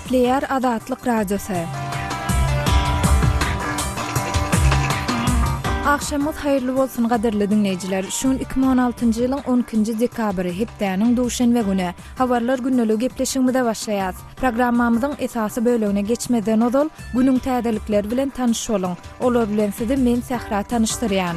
Gepleýär Azatlyk Radiosy. Agşamyňyz haýyrly bolsun gadyrly diňleýjiler. Şu gün 2016-njy ýylyň 12-nji dekabry, hepdäniň duşenbe güni. Habarlar gündeliği gepleşigimize başlaýas. Programmamyzyň esasy bölegine geçmezden ozal, günüň täzelikleri bilen tanyş boluň. Olar bilen sizi men Sähra tanyşdyrýan.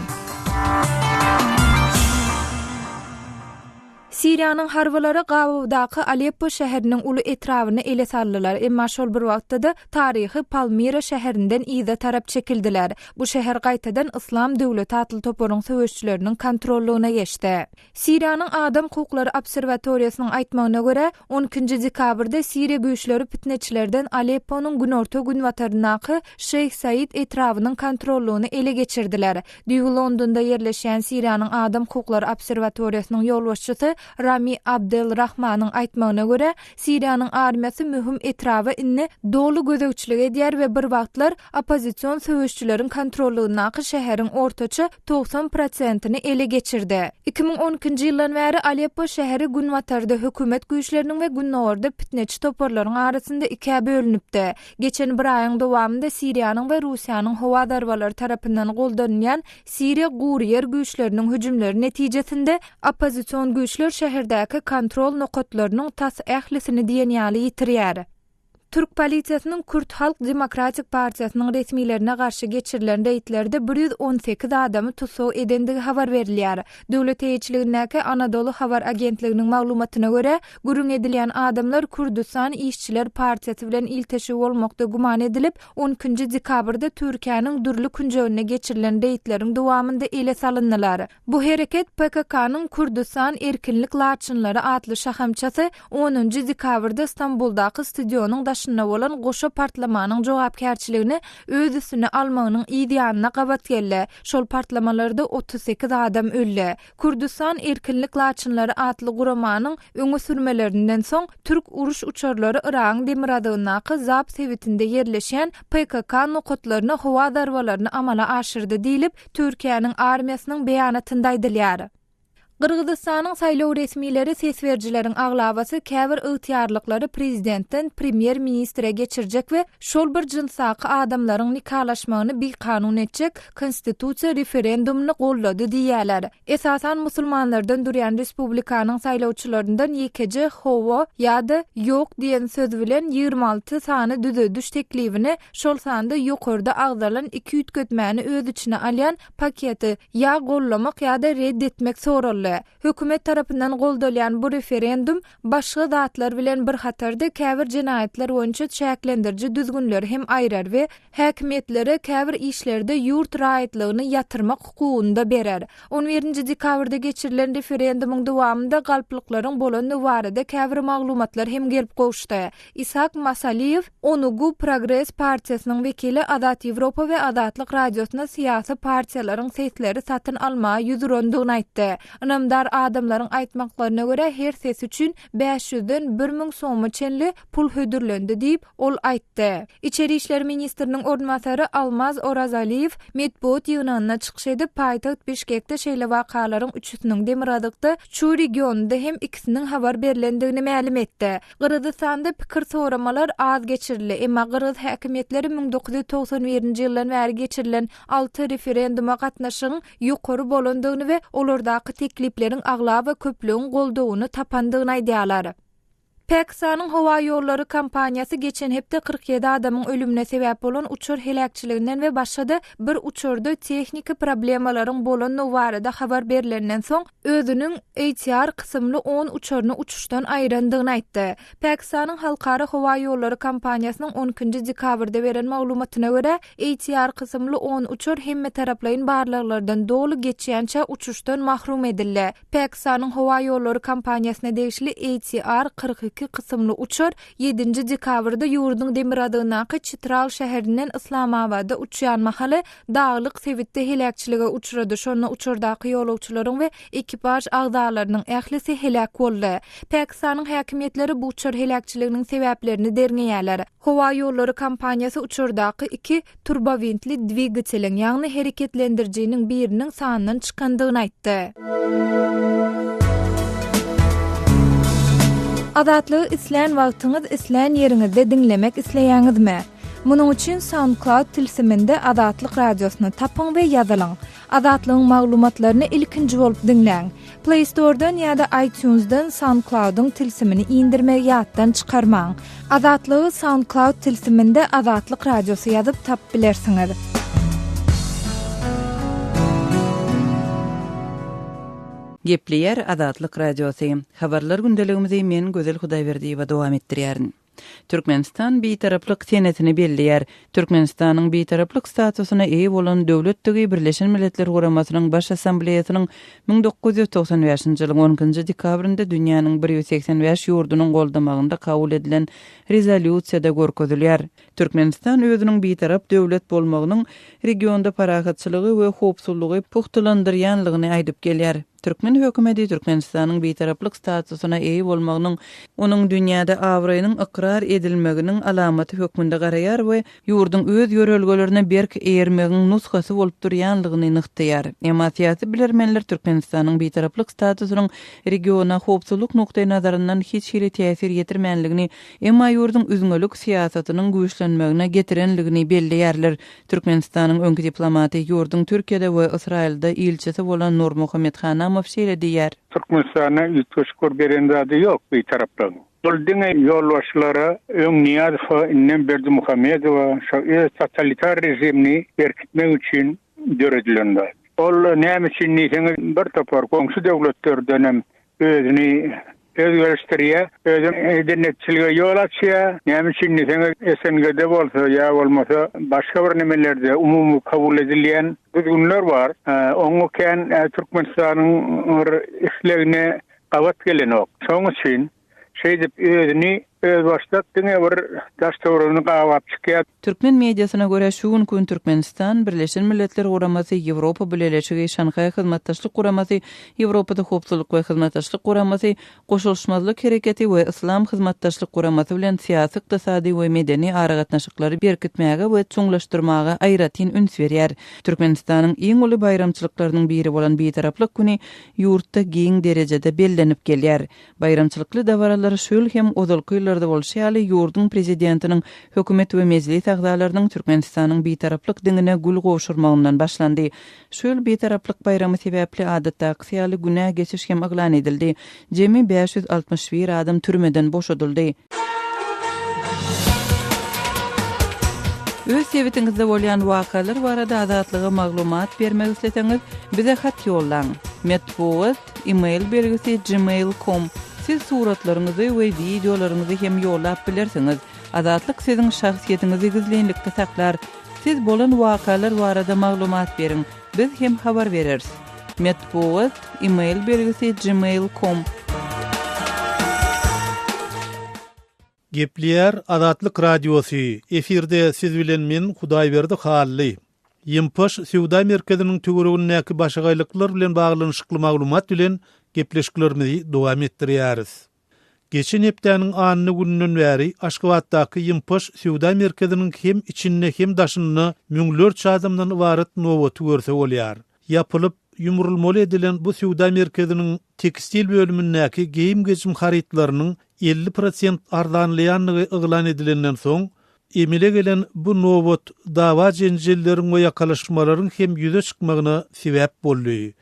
Siriýanyň harbylary gabawdaky Aleppo şäheriniň uly etrabyny ele saldylar, emma şol bir wagtda-da taryhy Palmira şäherinden yza tarap çekildiler. Bu şäher gaýtadan Yslam döwleti atly toparyň söweşçileriniň kontrollygyna geçdi. Siriýanyň Adam hukuklary obserwatoriýasynyň aýtmagyna görä, on ikinji dekabrda siriýa güýçleri pitneçilerden Alepponyň günorta-günbataryndaky Şeýh Said etrabynyň kontrollygyny ele geçirdiler. Düýbi Londonda ýerleşýän Siriýanyň Adam hukuklary obserwatoriýasynyň ýolbaşçysy Rami Abdel Rahmanyň aýtmagyna görä, Siriýanyň armiýasy möhüm etraba indi doly gözegçilik edýär we bir wagtlar oppozision söweşçileriň kontrollygyndaky şäheriň ortaça 90 prosentini ele geçirdi. 2012-nji ýyldan bäri Aleppo şäheri günbatarda hökümet güýçleriniň we gündogarda pitneçi toparlaryň arasynda ikä bölünipdi. Geçen bir aýyň dowamynda Siriýanyň we Russiýanyň howa zarbalary tarapyndan goldanylýan Siriýa gury ýer güýçleriniň hüjümleri netijesinde oppozision güýçler şäherdäki kontrol nokatlarynyň tas ählisini diýen ýaly ýitirýär. Türk polisiýasynyň Kürt halk demokratik partiýasynyň resmilerine garşy geçirilen reýdlerde 118 adamy tussag edendigi habar berilýär. Döwlet eýeçiligindäki Anadolu habar agentliginiň maglumatyna görä, gürrüň edilýän adamlar Kürdüstan işçiler partiýasy bilen ilteşigi bolmakda güman edilip, on ikinji dekabrda Türkiýäniň dürli künjeginde geçirilen reýdleriň dowamynda ele salyndylar. Bu hereket PKK-nyň Kürdüstan erkinlik laçynlary atly şahamçasy onunjy dekabrda Stambuldaky stadionyň daşynda bolan goşa partlamanyň jogapkärçiligini öz üstüne almagynyň yz ýanyna gabat geldi. Şol partlamalarda 38 adam öldi. Kürdüstan erkinlik laçynlary atly guramanyň öňe sürmelerinden soň, türk uruş uçarlary Yragyň demirgazygyndaky Zap sebitinde ýerleşýän PKK nokatlaryna howa zarbalaryny amala aşyrdy diýlip, Türkiýäniň armiýasynyň beýanatynda aýdylýar. Gyrgyzystanyň saýlaw resmileri ses berijileriň aglabasy käbir ygtyýarlyklary prezidentden premýer-ministre geçirjek we şol bir jynsdaky adamlaryň nikalaşmagyny bikanun etjek konstitusiýa referendumyny goldady diýýärler. Esasan musulmanlardan durýan respublikanyň saýlawçylaryndan ýekeje hawa ýa-da ýok diýen söz bilen 26 sany düzediş teklibini, şol sanda ýokarda agzalan iki üýtgetmäni öz içine alýan paketi ýa gollamak ýa-da red etmek soraldy. Hökümet tarapyndan goldalýan bu referendum başga zatlar bilen bir hatarda käbir jenaýatlar boýunça çäklendiriji düzgünleri hem aýrar we häkimiýetlere käbir işlerde ýurt raýatlygyny ýatyrmak hukugyny-da berer. On birinji dekabrda geçirilen referendumyň dowamynda galplyklaryň bolandygy barada käbir maglumatlar hem gelip gowuşdy. Ishak Masaliýew, Onugu Progres partiýasynyň wekili Azat Ýewropa we Azatlyk Radiosyna syýasy partiýalaryň sesleri satyn almaga ýüz urandygyny aýtdy. Ynamdar adamlaryň aýtmaklaryna görä, her ses üçin bäş ýüzden 1000 soma çenli pul hödürlendi diýip, ol aýtdy. Içeri işler ministriniň orunbasary Almaz Orazaliýew metbugat ýygnagynda çykyş edip, paýtagt Bişkekde şeýle wakalaryň üçüsiniň, demirgazykda Çu regionynda hem ikisiniň habar berlendigini mälim etdi. Gyrgyzystanda pikir soramalar az geçirildi, emma gyrgyz häkimiýetleri 1991-nji ýyldan bäri geçirilen alty referenduma gatnaşygyň ýokary bolandygyny we olardaky teklipleriň aglaba köplügiň goldawyny tapandygyny aýdýarlar. Pakistanyň howa ýollary kompaniýasy geçen hepde 47 adamyň ölümine sebäp bolan uçar heläkçiliginden we başga-da bir uçarda tehniki problemalaryň bolandygy barada habar berlenden soň, özüniň ATR kysymly on uçaryny uçuşdan aýyrandygyny aýtdy. Pakistanyň Halkara howa ýollary kompaniýasynyň on ikinji dekabrda beren maglumatyna görä, ATR kysymly on uçar hemmetaraplaýyn barlaglardan doly geçýänçä uçuşdan mahrum edildi. Pakistanyň howa ýollary kompaniýasyna degişli ATR 42 kysymly uçar ýedinji dekabrda ýurduň demirgazygyndaky Çitral şäherinden Yslamabada uçýan mahaly daglyk sebitde heläkçilige uçrady, şonda uçardaky ýolagçylaryň we ekipaž agzalarynyň ählisi heläk boldy. Pakistanyň häkimiýetleri bu uçar heläkçiliginiň sebäplerini derňeýärler. Howa ýollary kompaniýasy uçardaky iki turbowintli dwigateliň, ýagny hereketlendirijiniň biriniň sandan çykandygyny aýtdy. Azatlygy islän wagtyňyz, islän ýeriňizde diňlemek isleýäňizmi? Munuň üçin SoundCloud tilsiminde Azatlyk Radiosyny tapyň we ýazylyň. Azatlygyň maglumatlaryny ilkinji bolup diňläň. Play Store-dan ýa-da iTunes-dan SoundCloud-yň tilsimini indirmegi ýatdan çykarmaň. Azatlygy SoundCloud tilsiminde Azatlyk Radiosy ýazyp tapyp bilersiňiz. Gepleýär Azatlyk Radiosy. Habarlar gündeligimizi men Gözel Hudaýberdiýewa dowam etdirýärin. Türkmenistan Bitaraplyk senesini belleýär. Türkmenistanyň Bitaraplyk statusyna eýe bolan döwletdigi Birleşen Milletler Guramasynyň Baş Assambleýasynyň 1995-nji ýylyň on ikinji dekabrynda dünýäniň 185 ýurdunyň goldamagynda kabul edilen Rezolýusiýada görkezilýär. Türkmenistan özüniň Bitarap döwlet bolmagynyň regionda parahatçylygy we howpsuzlygy pugtalandyrýanlygyny aýdyp gelýär. Türkmen hökümeti Türkmenistanyň Bitaraplyk statusyna eýe bolmagynyň onuň dünýäde abraýynyň ykrar edilmeginiň alamaty hökmünde garaýar we ýurduň öz ýörelgelerine berk eýermegiň nusgasy bolup durýanlygyny nygtaýar. Emma syýasy bilermenler Türkmenistanyň Bitaraplyk statusynyň regiona howpsuzlyk nukdaýnazaryndan hiç hili täsir ýetirmänligini emma ýurduň üzňelik syýasatynyň güýçlenmegine getirenligini belleýärler. Türkmenistanyň öňki diplomaty, ýurduň Türkiýede we Ysraýylda ilçisi bolan Nurmuhammet Hanamow şeýle diýýär. Türkmenistana üýtgeşik bir beren zady ýok Bitaraplygyň. Bul diňe ýolbaşçylara, öň Nyýazowa, indem Berdimuhamedowa şo öz totalitar režimini berkitmek üçin döredilen zat. Ol näme üçin diýseňiz bir topar goňşy döwletlerdenem özüni özgerişdirýär, özem eden-etçilige ýol açýar. Näme üçin diýseňiz, SNG-de bolsa ýa bolmasa başga bir nimelerde umumy kabul edilýän düzgünler bar. Oňa kän Türkmenistanyň bir islegine gabat gelenok. Şonuň üçin şeýdip özüni özbaşdak diňe bir daş-töweregini gabap çykýar. Türkmen mediasyna görä, şu günki gün Türkmenistan, Birleşen Milletler Guramasy, Ýewropa Bileleşigi, Şanhaý Hyzmatdaşlyk Guramasy, Ýewropada Howpsuzlyk we Hyzmatdaşlyk Guramasy, Goşulyşmazlyk Hereketi we Yslam Hyzmatdaşlyk Guramasy bilen syýasy, ykdysady we medeni aragatnaşyklary berkitmäge we çuňlaşdyrmaga aýratyn üns berýär. Türkmenistanyň iň uly baýramçylyklarynyň biri bolan Bitaraplyk güni ýurtda giň derejede bellenip gelýär. Baýramçylykly dabaralar şu ýyl hem ozalky ýyllarda bolşy ýaly ýurduň Prezidentiniň, Hökümet we Mejlis agzalarynyň Türkmenistanyň Bitaraplyk diňine gül gowşurmagyndan başlandy. Şu ýyl Bitaraplyk baýramy sebäpli adatdakysy ýaly günä geçiş hem yglan edildi. Jemi 561 adam türmeden boşadyldy. Öz sebitiňizde bolýan wakalar barada Azatlyga maglumat bermek isleseňiz, bize hat ýollaň. Metbugat, e-mail belgisi gmail com. Siz suratlaryňyzy we wideolaryňyzy hem ýollap bilersiňiz. Azatlyk siziň şahsyýetiňizi gizlinlikde saklar. Siz bolan wakalar barada maglumat beriň, biz hem habar bereris. Metbugat, e-mail belgisi gmail com. Gepleýär Azatlyk Radiosy, efirde siz bilen men Hudaýberdi Hally. Ýympaş söwda merkeziniň töweregindäki başagaýlyklar bilen baglanyşykly maglumat bilen gepleşiklerimizi dowam etdirýäris. Geçen hepdäniň anna gününden bäri Aşgabatdaky Ýympaş söwda merkeziniň hem içinde hem daşynda müňlerçe adamdan ybarat nobaty görse bolýar. Ýapylyp, ýumrulmaly edilen bu söwda merkeziniň tekstil bölümindäki geýim-gejim harytlarynyň 50 prosent arzanlaýandygy yglan edilenden soň, emele gelen bu nobat dawa-jenjelleriň we ýakalaşmalaryň hem ýüze çykmagyna sebäp boldy.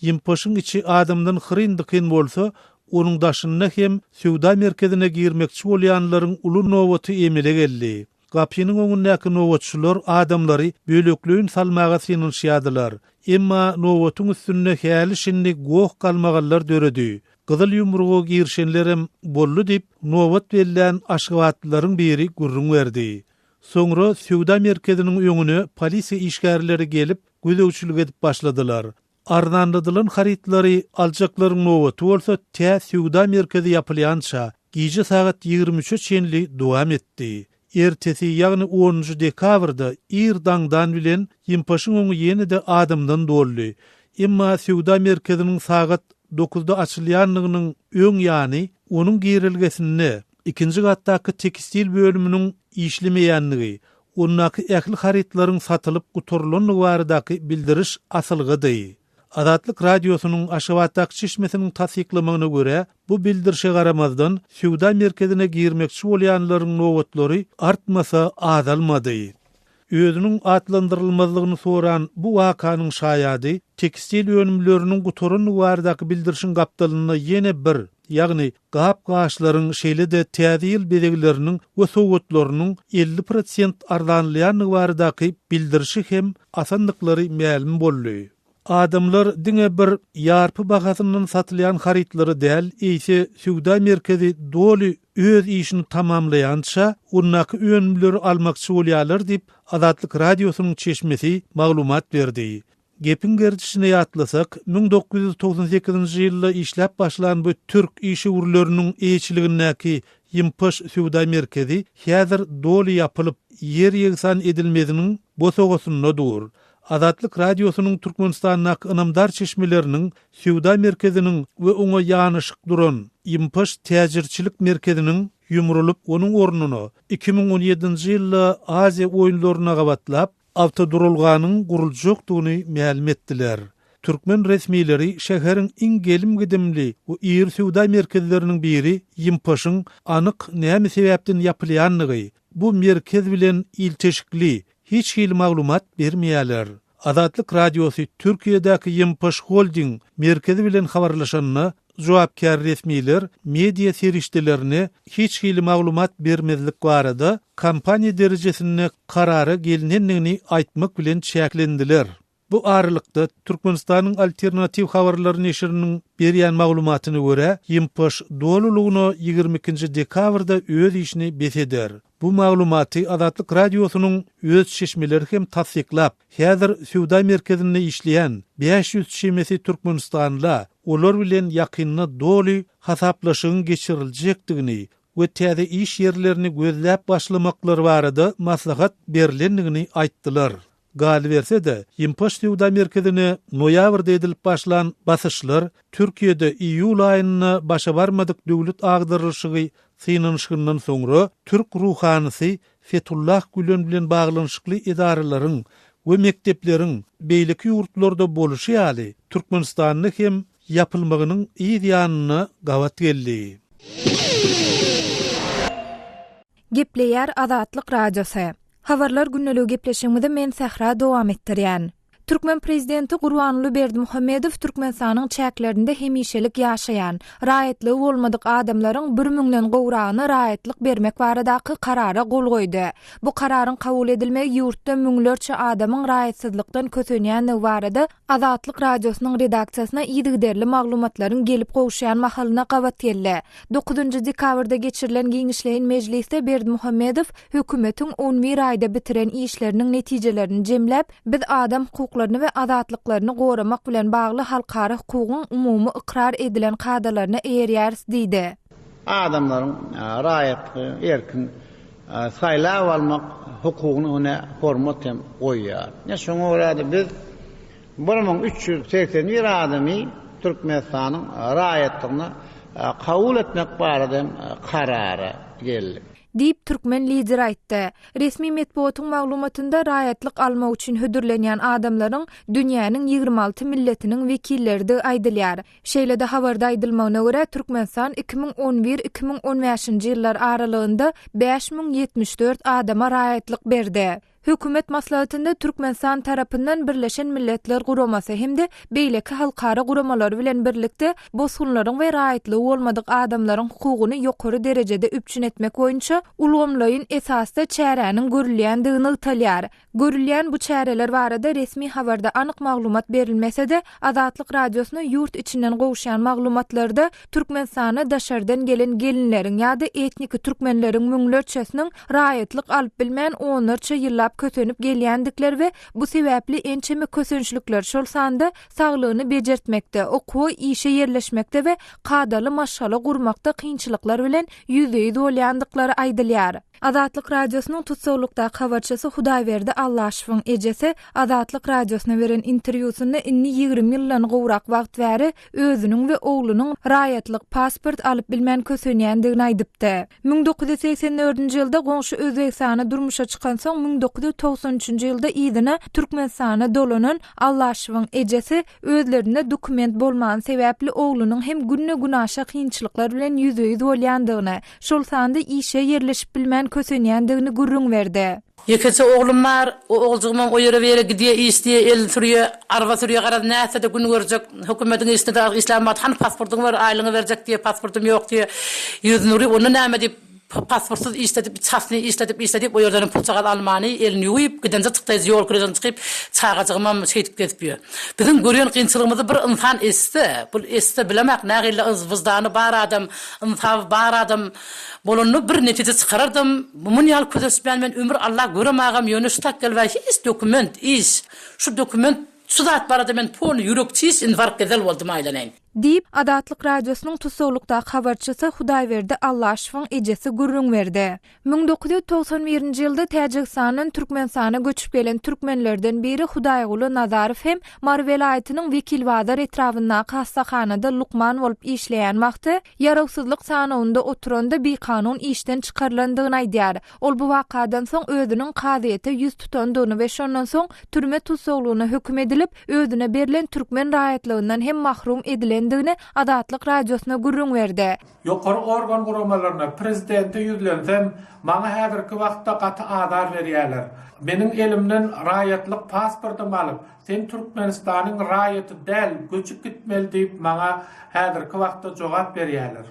Ýympaşyň içi adamdan hyryn-dykyn bolsa, onuň daşynda hem söwda merkezine girmekçi bolýanlaryň uly nobaty emele geldi. Gapynyň öňündäki nobatçylar adamlary bölekleýin salmaga synanyşýardylar. Emma nobatyň üstünde häli-şindi goh-galmagallar döredi. Gyzyl ýumruga girişenlerem boldy diýip, nobat bellän aşgabatlylaryň biri gürrüň berdi. Soňra söwda merkeziniň öňüne polisiýa işgärleri gelip, gözegçilik edip başladylar. Arzanladylan harytlary aljaklaryň nobaty bolsa tä söwda merkezi ýapylýança, gije sagat 23-e çenli dowam etdi. Ertesi, ýagny onunjy dekabrda ir daňdan bilen Ýympaşyň öňi ýene-de adamdan doldy. Emma söwda merkeziniň sagat dokuzda açylýandygynyň öň ýany onuň girelgesinde ikinji gatdaky tekstil bölüminiň işlemeýändigi, ondaky ähli harytlaryň satylyp gutarylandygy baradaky bildiriş asylgydy. Azatlyk Radiosynyň Aşgabatdaky çeşmesiniň tassyklamagyna görä, bu bildirişe garamazdan, söwda merkezine girmekçi bolýanlaryň nobatlary artmasa azalmady. Özüniň atlandyrylmazlygyny soran bu wakanyň şaýady tekstil önümleriniň gutarandygy baradaky bildirişiň gapdalynda ýene bir, ýagny gap-gaçlaryň, şeýle-de Täze ýyl bezegleriniň we sowgatlarynyň 50 prosent arzanlaýandygy baradaky bildirişi hem asandyklary mälim boldy. Adamlar diňe bir ýarpy bahasyndan satylýan harytlary däl, eýse söwda merkezi doly öz işini tamamlaýança, ondaky önümleri almakçy bolýarlar diýip, Azatlyk Radiosynyň çeşmesi maglumat berdi. Gepiň gerdişine ýatlasak, 1998-nji ýylda işläp başlan bu türk işewürleriniň eýeçiligindäki Ýympaş söwda merkezi häzir doly ýapylyp, ýer-ýegsan edilmeziniň bosagasynda dur. Azatlyk Radiosynyň Türkmenistandaky ynamdar çeşmeleriniň söwda merkeziniň we oňa ýanaşyk duran Ýympaş täjirçilik merkeziniň ýumrulyp, onuň ornuna 2017-nji ýylda Aziýa oýunlaryna gabatlap, awtoduralganyň guruljakdygyny mälim etdiler. Türkmen resmileri şäheriň iň gelim-gidimli we iri söwda merkezleriniň biri Ýympaşyň anyk näme sebäpden ýapylýandygy, bu merkez bilen ilteşikli hiç hili maglumat bermeýärler. Azatlyk Radiosy Türkiýedäki Ýympaş Holding merkezi bilen habarlaşanda, jogapkär resmiler media serişdelerine hiç hili maglumat bermezlik barada kompaniýa derejesinde karara gelinendigini aýtmak bilen çäklendiler. Bu aralykda, Türkmenistanyň Alternatiw habarlary neşiriniň berýän maglumatyna görä, Ýympaş dolulygyna 22 nji dekabrda öz işini bes eder. Bu maglumaty Azatlyk Radiosynyň öz çeşmeleri hem tassyklap, häzir söwda merkezinde işleýän 500 çemesi türkmenistanla olar bilen ýakynda doly hasaplaşygyň geçiriljekdigini we täze iş ýerlerini gözläp başlamaklary barada maslahat berlendigini aýtdylar. Galyberse-de, Ýympaş söwda merkezine noýabrda edilip başlan basyşlar Türkiýede iýul aýynda başa barmadyk döwlet agdarylyşygy synanyşygyndan soňra türk ruhanysy Fetullah Gülen bilen baglanyşykly edaralaryň we mekdepleriň beýleki ýurtlarda boluşy ýaly Türkmenistanda hem ýapylmagynyň yz ýanyna gabat geldi. Gepleýär Azatlyk Radiosy. Habarlar gündeligi gepleşigimizi men Sähra dowam etdirýän. Türkmen prezidenti Gurbanguly Berdimuhamedow Türkmenistanyň çäklerinde hemişelik ýaşaýan, raýatlygy bolmadyk adamlaryň bir müňden gowragyna raýatlyk bermek baradaky karara gol goýdy. Bu kararyň kabul edilmegi ýurtda müňlerçe adamyň raýatsyzlykdan kösenýändigi barada Azatlyk Radiosynyň redaksiýasyna yzygiderli maglumatlaryň gelip gowuşýan mahalyna gabat geldi. Dokuzynjy dekabrda geçirilen giňişleýin mejlisde Berdimuhamedow hökümetiň on bir aýda bitiren işleriniň netijelerini jemläp, Biz adam hukuklaryny we azatlyklaryny goramak bilen bagly halkara hukugyň umumy ykrar edilen kadalaryna eýerýäris diýdi. Adamlaryň raýatlygy erkin saýlap almak hukugyna hormat hem goýýar. Ine, şoňa görä-de biz 1381 adamy Türkmenistanyň raýatlygyna kabul etmek barada hem karara geldik. Diýip, türkmen Lideri aýtdy. Resmi metbugatyň maglumatynda raýatlyk almak üçin hödürlenýän adamlaryň dünýäniň 26 milletiniň wekilleridigi aýdylýar. Şeýle-de habarda aýdylmagyna görä, Türkmenistan 2011, 2015-nji ýyllar aralygynda 5074 adama raýatlyk berdi. Hökümet maslahatynda Türkmenistan tarapyndan Birleşen Milletler Guramasy hem-de beýleki halkara guramalary bilen birlikde bosgunlaryň we raýatlygy bolmadyk adamlaryň hukugyny ýokary derejede üpjün etmek boýunça ulgamlaýyn esasda çäräniň görülýändigi nygtalýar. Görülýän bu çäreler barada resmi habarda anyk maglumat berilmese-de, Azatlyk Radiosyna ýurt içinden gowuşýan maglumatlarda Türkmenistana daşardan gelen gelinleriň ýa-da etniki türkmenleriň müňlerçesiniň raýatlyk alyp bilmän onlarça ýyllap kösenip gelýändikleri we bu sebäpli ençeme kösençlikler, şol sanda saglygyny bejertmekde, okuwa, işe ýerleşmekde we kadaly maşgala gurmakda kynçylyklar bilen ýüzbe-ýüz bolýandyklary aýdylýar. Azatlyk Radiosynyň tussaglykdaky habarçysy Hudaýberdi Allaşowyň ejesi Azatlyk Radiosyna beren interwýusynda indi 20 ýyldan gowrak wagt bäri özüniň we oglunyň raýatlyk pasport alyp bilmän kösenýändigini aýdypdy. 1984-nji ýylda goňşy Özbegistana durmuşa çykansoň 1993-nji ýylda yzyna Türkmenistana dolanan Allaşowyň ejesi özlerinde dokument bolmany sebäpli oglunyň hem günde-günaşa kynçylyklar bilen ýüzbe-ýüz bolýandygyny, şol sanda işe ýerleşip bilmän kösenýändigini gürrüň berdi. Ýekeje oglum bar, o oguljygymam o ýere bu ýere gidýä, işleýä, elini sürýä, araba sürýä, garaz nätse-de gün görjek, hökümediň işinde-de az işlän wagty hany pasportyňy ber, aýlygyňy berjek diýýä, pasportym ýok diýýä, ýüzüni urýa, onda näme diýip, pasportsyz işledip, çasny işledip, işledip, o ýerdenem pulçagaz almany, elini ýuwup, gidenje çykdaýjy ýol küreden çykyp, çagajygymam şeýdip gezip ýör. Biziň görýän kynçylygymyzy bir ynsan eşitse, bul eşitse bilemak nähili wyždany bar adam, ynsaby bar adam bolanda bir netije çykarardam, mun ýaly közeşmän men ömür Allah göremagam ýöne şu tak gelibä hiç dokument, iş, şu dokument, şu zat barada men polny ýürek çiş infarkt gezel boldum aýlanaýyn. Diýip, Azatlyk Radiosynyň tussaglykdaky habarçysy Hudaýberdi Allaşowyň ejesi gürrüň berdi. 1991-nji ýylda Täjigistandan Türkmenistana göçüp gelen türkmenlerden biri Hudaýguly Nazarow hem Mary welaýatynyň Wekilbazar etrabyndaky hassahanada lukman bolup işleýän wagty ýarawsyzlyk sanawynda oturanda bikanun işden çykarylandygyny aýdýar. Ol bu wakadan soň özüniň kazyýete ýüz tutandygyny we şondan soň türme tussaglygyna höküm edilip, özüne berlen türkmen raýatlygyndan hem mahrum edilendigini Azatlyk Radiosyna gürrüň berdi. Ýokary organ guramalaryna, prezidente ýüzlensem, maňa häzirki wagtda gaty azar berýärler. Meniň elimden raýatlyk pasportymy alyp, sen Türkmenistanyň raýaty däl, göçüp gitmeli diýip maňa häzirki wagtda jogap berýärler.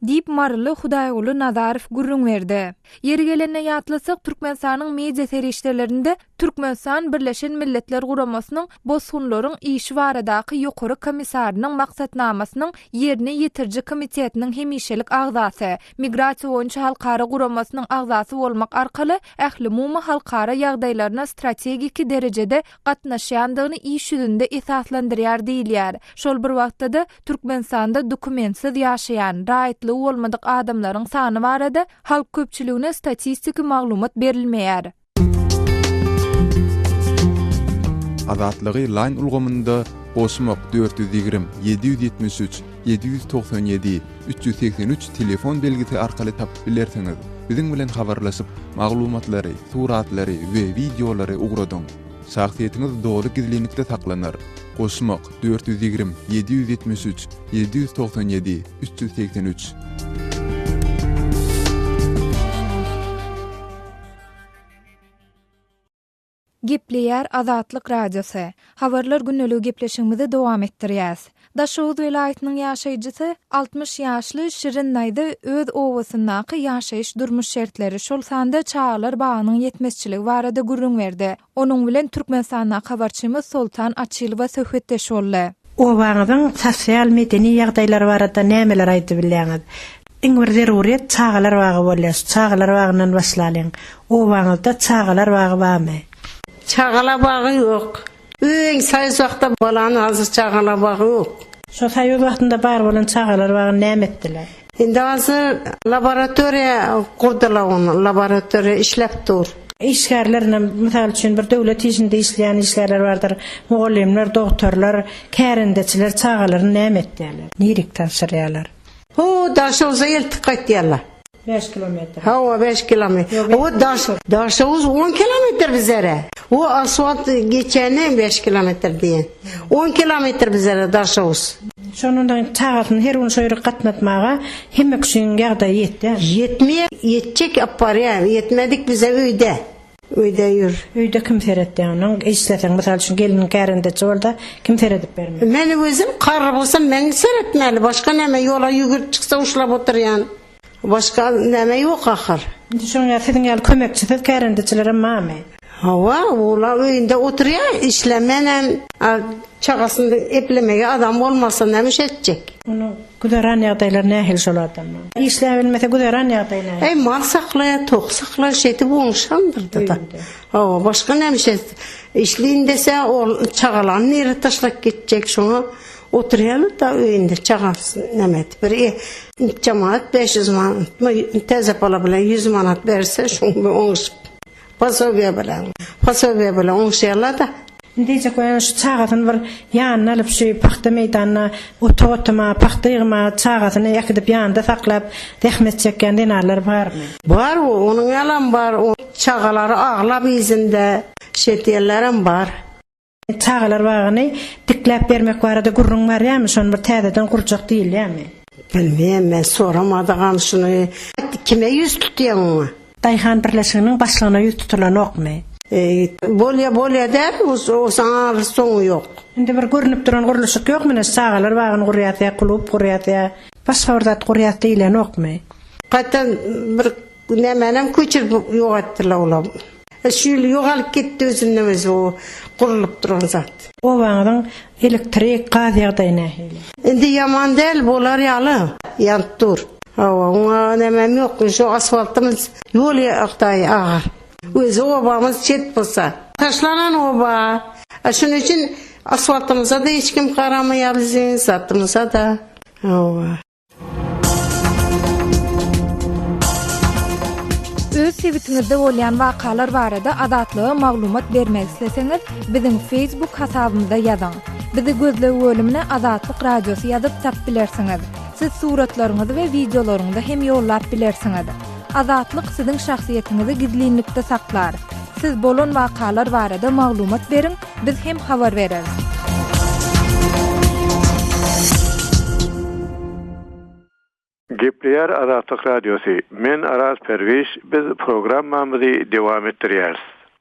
Diýip, maryly Hudaýguly Nazarow gürrüň berdi. Ýeri gelende ýatlasak, Türkmenistanyň media serişdelerinde Türkmenistan Birleşen Milletler Guramasynyň Bosgunlaryň işi baradaky Ýokary komissarynyň maksatnamasynyň Ýerine ýetiriji komitetiniň hemişelik agzasy, Migrasiýa boýunça halkara guramasynyň agzasy bolmak arkaly ählumumy halkara ýagdaýlaryna strategiki derejede gatnaşýandygyny iş ýüzünde esaslandyrýar diýilýär. Şol bir wagtda-da, Türkmenistanda dokumentsiz ýaşaýan, raýatlygy bolmadyk adamlaryň sany barada halk köpçüligine statistiki maglumat berilmeýär. Azatlygy Line ulgamynda goşmak 420 773 797 383 telefon belgisi arkaly tapyp bilersiňiz. Biziň bilen habarlaşyp, maglumatlary, suratlary we wideolary ugradyň. Şahsyýetiňiz doly gizlinlikde saklanar. Goşmak, 420, 773, 797, 383. Gepleýär Azatlyk Radiosy. Habarlar gündeligi gepleşigimizi dowam etdirýäs. Daşoguz welaýatynyň ýaşaýjysy, 60 ýaşly Şirin Naýza öz obasyndaky ýaşaýyş-durmuş şertleri, şol sanda çagalar bagynyň ýetmezçiligi barada gürrüň berdi. Onuň bilen Türkmenistandaky habarçymyz Soltan Açylowa söhbetdeş boldy. Obaňyzyň sosial-medeni ýagdaýlary barada nämeler aýdybilýäňiz? Iň bir zeruryýet çagalar bagy bolýar. Şu çagalar bagyndan başlalyň. Obaňyzda çagalar bagy barmy? Çagalar bagy ýok. Öň soýuz wagtda bolan hazir çagalar bagy ýok. Şo soýuz wagtynda bar bolan çagalar bagyny näme etdiler? Indi hazir laboratoriýa gurdular ony, laboratoriýa işläp dur. Işgärlerinem, mysal üçin, bir döwlet işinde işleýän işgärler bardyr, mugallymlar, dogtorlar, kärendeçiler çagalaryny näme etýärler? Nirik tabşyrýarlar? Ho, Daşoguza eltip gaýtýarlar. Bäş kilometr. Hawa, bäş kilometr. O daş, Daşoguz on kilometr bizlere. O asfalt geçeni bäş kilometr diýen. On kilometr bizlere Daşoguz. Şondan da çagasyny her gün şo ýere gatnatmaga hemme kişiň ýagdaýy ýetýär. Ýetmeýär, ýetjek apbarýar, ýetmedik bize öýde. Öýde ýür. Öýde kim seretýär onuň? Işleseň, mysal üçin, gelniň kärendeçi bolsa, kim seredip bermeli? Men özüm garry bolsam men seretmeli, başga näme ýola ýügürip çyksa uşlap oturýan. Başga näme ýok ahyr. Indi şoň ýaly siziň ýaly kömekçisiz kärendeçilerem barmy? Hawa, olar öýünde oturýar, işlemenem, a çagasyny eplemege adam bolmasa näme iş etjek? Onuň güzeran ýagdaýlary nähili şol adamlaň? Işläbilmese güzeran ýagdaýy nähili? Eý, mal saklaýar, tok saklaýar, şeýdip oňuşandyrdy-da. Hawa, başga näme iş etsin? Işleýin dese, ol çagalaryny nirä taşlap gitjek, şoňa. Oturýarlar da öýünde çagasy näme etip bir jemagat 500 manatmy täze pala bilen 100 manat berse şoň bilen oňuşyp posobiýe bilen posobiýe bilen oňuşýarlar da. Indi diýjek bolýan şu çagasyny bir ýanyna alyp şu pagta meýdanyna otag otama, pagta ýygyma çagasyny äkidip ýanynda saklap zähmet çekýän zenanlar barmy? Bar onuň ýalam bar çagalary aglap yzynda şeýtýänlerem bar. Çagalar bagyny dikläp bermek barada gürrüň barýarmy? Şony bir täzeden gurjak diýilýärmi? Bilmeýän men soramadygam şuny. Kime ýüz tutýaň oňa? Daýhan birleşiginiň başlygyna ýüz tutulanokmy? Bolýa bolýa däl o saňa soňy ýok. Indi bir görnüp duran gurluşyk ýokmy ine şu çagalar bagyny gurýas ýa klub gurýas ýa başga bir zat gurýas diýilenokmy? Gaýtam bir Nämänem köçürip ýok etdiler olar. Şu ýyl ýogalyp gitdi özünden özi o gurlup duran zat. Obaňyzyň elektrik, gaz ýagdaýy nähili? Indi ýaman däl, bolar ýaly, ýanyp dur. Hawa, oňa nämem ýok, şu asfaltymyz ýol ýagdaýy agyr. Özi obamyz çet bolsa. Taşlanan oba. Şunuň üçin asfaltymyza-da hiç kim garamaýar biziň, zatymyza-da. Hawa. Öz sebitiňizde bolýan wakalar barada Azatlyga maglumat bermek isleseňiz, biziň Facebook hasabymyza ýazyň. Bizi gözleg bölümine Azatlyk Radiosy ýazyp tap bilersiňiz. Siz suratlaryňyzy we wideolaryňyzy hem ýollap bilersiňiz. Azatlyk siziň şahsyýetiňizi gizlinlikde saklar. Siz bolan wakalar barada maglumat beriň, biz hem habar bereris. Gepleýär Azatlyk Radiosy, Men Araz Perwiş, biz programmamyzy dowam etdirýäris.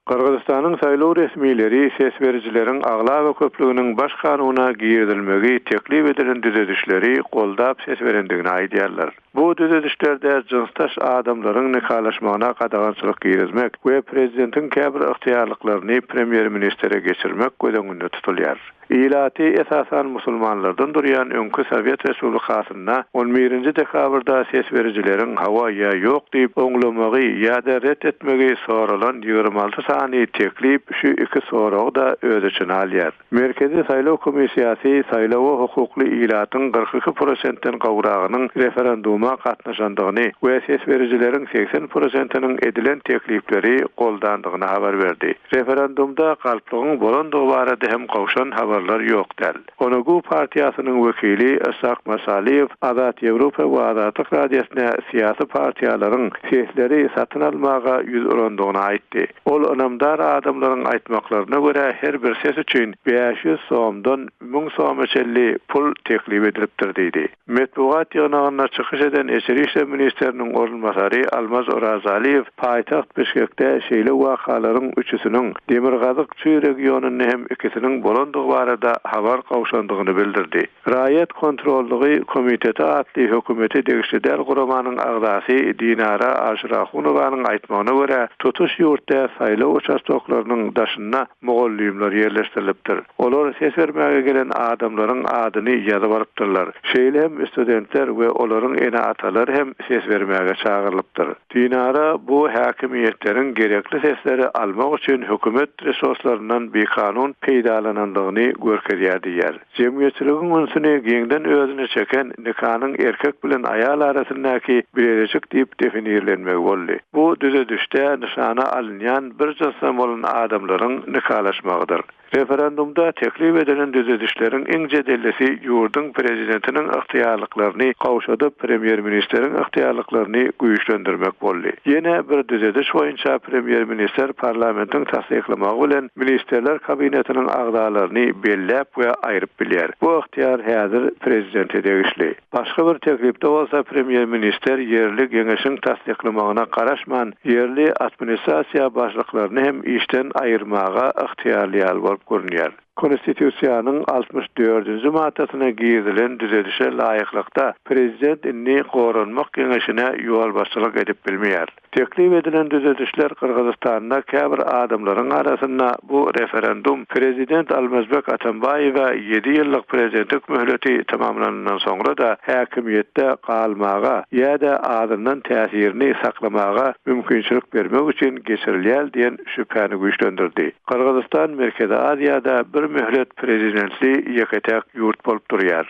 Gyrgyzystanyň saýlaw resmileri ses berijileriň aglaba köplüginiň Baş kanuna girizilmegi teklip edilen düzedişleri goldap ses berendigini aýdýarlar. Bu düzedişlerde jynsdaş adamlaryň nikalaşmagyna gadagançylyk girizmek we prezidentiň käbir ygtyýarlyklaryny premýer-ministre geçirmek göz öňünde tutulýar. Ilaty esasan musulmanlardan durýan öňki sowet respublikasynda on birinji dekabrda ses berijileriň hawa ýa ýok diýip oňlamagy ýa-da ret etmegi soralan 26 sany teklip şu iki soragy-da öz içine alýar. Merkezi saýlaw komissiýasy saýlawa hukukly ilatyň 42 prosentden gowragynyň referenduma gatnaşandygyny we ses berijileriň 80 prosentiniň edilen teklipleri goldandygyny habar berdi. Referendumda galplygyň bolandygy barada hem gowşan habarlar ýok däl. Onugu partiýasynyň wekili Yshak Masaliýew Azat Ýewropa we Azatlyk Radiosyna syýasy partiýalaryň sesleri satyn almaga ýüz urandygyny aýtdy. Ol ynamdar adamlaryň aýtmaklaryna görä her bir ses üçin 500 somdan 1000 soma çenli pul teklip edilipdir diýdi. Metbugat ýygnagynda çykyş eden içeri işler ministriniň orunbasary Almaz Orazaliýew paýtagt Bişkekde şeýle wakalaryň üçüsiniň, Demirgazyk Çuý regionynda hem ikisiniň bolandygy barada habar gowşandygyny bildirdi. Raýat kontrollygy komiteti atly hökümete degişli däl guramanyň agzasy Dinara Aşyrahunowanyň aýtmagyna görä, tutuş ýurtda saýlaw uçastoklarynyň daşynda mugallymlar ýerleşdirilipdir. Olar ses bermäge gelen adamlaryň adyny ýazyp alypdyrlar. Şeýle hem studentler we olaryň ene-atalary hem ses bermäge çagyrylypdyr. Dinara bu häkimiýetleriň gerekli sesleri almak üçin hökümet resurslaryndan bikanun peýdalanandygyny görkezýär diýýär. Jemgyýetçiligiň ünsüni giňden özüne çeken nikanyň erkek bilen aýal arasyndaky bileleşik diýip definirlenmegi boldy. Bu düzedişde nyşana alynýan bir jynsdan bolan adamlaryň nikalaşmagydyr. Referendumda teklip edilen düzedişleriň iň jedellisi ýurduň prezidentiniň ygtyýarlyklaryny gowşadyp, premýer-ministeriň ygtyýarlyklaryny güýçlendirmek boldy. Ýene bir düzediş boýunça premýer-minister parlamentiň tassyklamagy bilen Ministrler Kabinetiniň agzalaryny belläp we aýryp bilýär. Bu ygtyýar häzir prezidente degişli. Başga bir teklipde bolsa premýer-ministr ýerli geňeşiň tassyklamagyna garaşman, ýerli administrasiýa başlyklaryny hem işden aýyrmaga ygtyýarly ýaly bolup görünýär. Konstitusiýanyň altmyş dördünji maddasyna girizilen düzedişe laýyklykda, prezident indi Goranmak geňeşine ýolbaşçylyk edip bilmeýär. Teklip edilen düzedişler Gyrgyzystanda käbir adamlaryň arasynda bu referendum prezident Almazbek Atambaýewe ýedi ýyllyk prezidentlik möhleti tamamlanandan soňra-da häkimiýetde galmaga ýa-da azyndan täsirini saklamaga mümkinçilik bermek üçin geçirilýär diýen şübhäni güýçlendirdi. Gyrgyzystan Merkezi Aziýada bir. bir möhlet prezidentli ýeke-täk ýurt bolup durýar.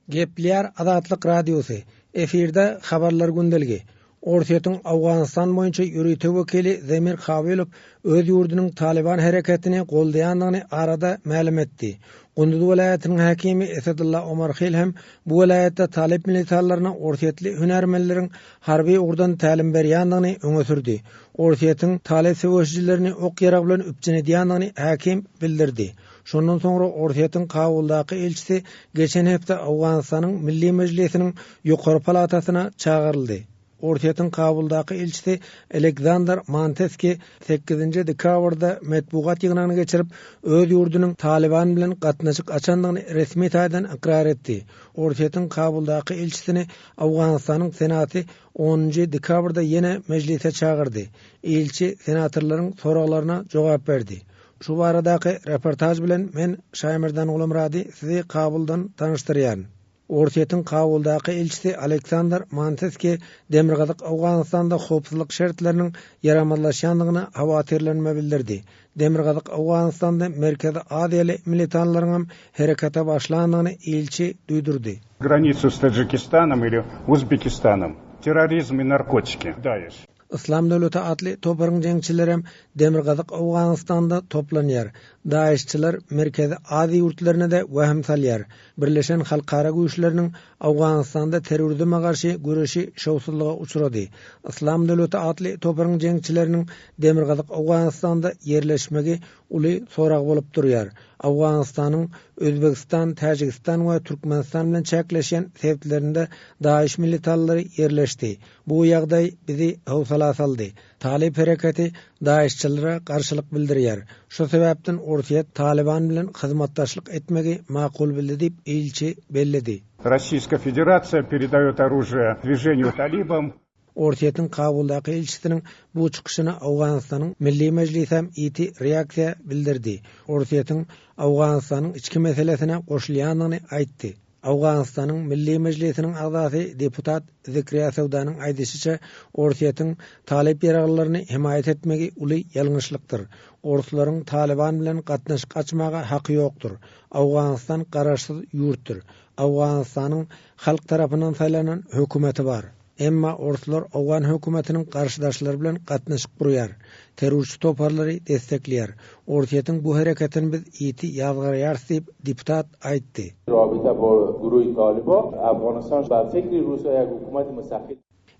Gepleýär Azatlyk Radiosy, Efirde Habarlar gündeligi. Orsýetiň Owganystan boýunça ýörite wekili Zemir Kabylow öz ýurdunyň Talyban hereketini goldaýandygyny arada mälim etdi. Gunduz welaýatynyň häkimi Esedulla Omarhil hem bu welaýatda talyp militanlaryna orsýetli hünärmenleriň harby ugurdan tälim berýändigini öňe sürdi. Orsýetiň talyp söweşijilerini ok-ýarag bilen üpjün edýändigini häkim bildirdi. Şondan soňra Orsýetiň Kabuldaky ilçisi geçen hepde Owganystanyň Milli Mejlisiniň ýokary palatasyna çagyryldy. Orsýetiň Kabuldaky ilçisi Aleksandr Manteski sekizinji dekabrda metbugat ýygnagyny geçirip, öz ýurdunyň Talyban bilen gatnaşyk açandygyny resmi taýdan ykrar etdi. Orsýetiň Kabuldaky ilçisini Owganystanyň Senaty onunjy dekabrda ýene mejlise çagyrdy. Ilçi senatorlaryň soraglaryna jogap berdi. Şu baradaky reportaž bilen men Şaýmerdan Gulamyrady sizi Kabuldan tanyşdyrýaryn. Orsýetiň Kabuldaky ilçisi Aleksandr Manteski Demirgazyk Owganystanda howpsuzlyk şertleriniň ýaramazlaşýandygyna howatyrlanma bildirdi. Demirgazyk Owganystanda Merkezi Aziýaly militanlaryňam herekete başlandygyny ilçi duýdurdy. Granicu s Tadžikistanom ili Uzbekistanom. Terrorizm i narkotiki. Daeş. Yslam döwleti atly toparyň jeňçilerem Demirgazyk Owganystanda toplanýar. Daeşçiler Merkezi Aziýa ýurtlaryna-da wehim salýar. Birleşen halkara güýçleriniň Owganystanda terrorizme garşy göreşi şowsuzlyga uçrady. Yslam döwleti atly toparyň jeňçileriniň Demirgazyk Owganystanda ýerleşmegi uly sorag bolup durýar. Owganystanyň Özbegistan, Täjigistan we Türkmenistan bilen çäkleşýän sebitlerinde DAIŞ militanlary ýerleşdi. Bu ýagdaý bizi howsala saldy. Talyp hereketi DAIŞ-çylara garşylyk bildirýär. Şu sebäpden Orsýet Talyban bilen hyzmatdaşlyk etmegi makul bildi diýip, ilçi belledi. Rossiýska Federasiýa peredaýot oružiýe dwiženiýu Talibam. Orsýetiň Kabuldaky ilçisiniň bu çykyşyna Owganystanyň Milli Mejlisem ýiti reaksiýa bildirdi. Orsýetiň Owganystanyň içki meselesine goşulýandygyny aýtdy. Owganystanyň Milli Mejlisiniň agzasy deputat Zikriýa Söwdanyň aýdyşyça, Orsýetiň talyp ýaraglylaryny hemaýat etmegi uly ýalňyşlykdyr. Orslaryň Talyban bilen gatnaşyk açmaga haky ýokdur. Owganystan garaşsyz ýurtdur. Owganystanyň halk tarapyndan saýlanan hökümeti bar. Emma orslar owgan hökümetiniň garşydaşlary bilen gatnaşyk gurýar, terrorçy toparlary destekleýär. Orsýetiň bu hereketini biz ýiti ýazgarýarys diýip, deputat aýtdy.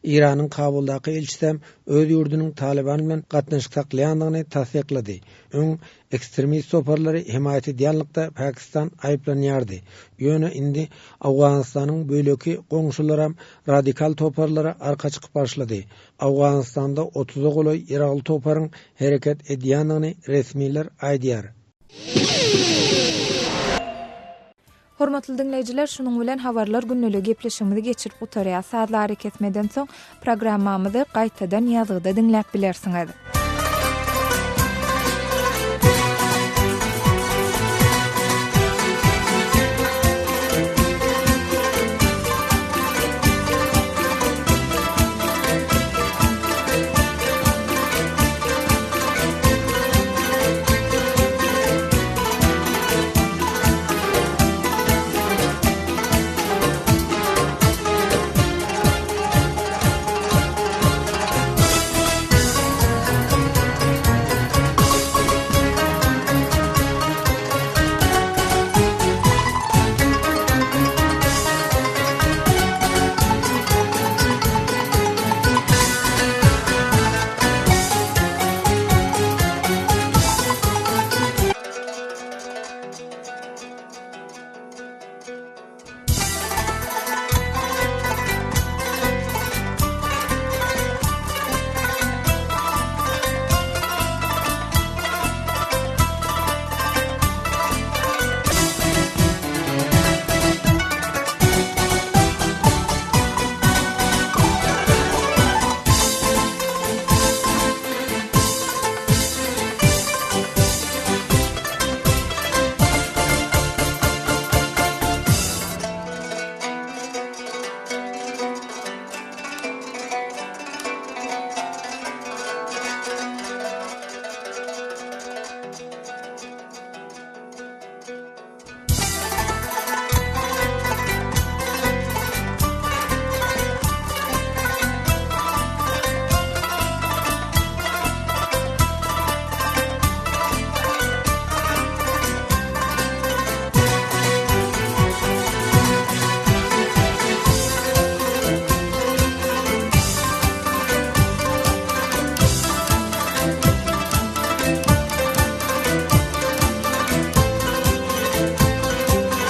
Eýranyň Kabuldaky ilçisem öz ýurdunyň Talyban bilen gatnaşyk saklaýandygyny tassyklady. Öň ekstremist toparlary hemaýat edýänlikde Pakistan aýyplanýardy. Ýöne indi Owganystanyň beýleki goňşularam radikal toparlara arka çykyp başlady. Owganystanda otuza golaý ýaragly toparyň hereket edýändigini resmiler aýdýar. Hormatly diňleýjiler, şunuň bilen Habarlar gündeligi gepleşigimizi geçirip gutarýas. Sazly arakesmeden soň programmamyzy gaýtadan ýazgyda diňläp bilersiňiz.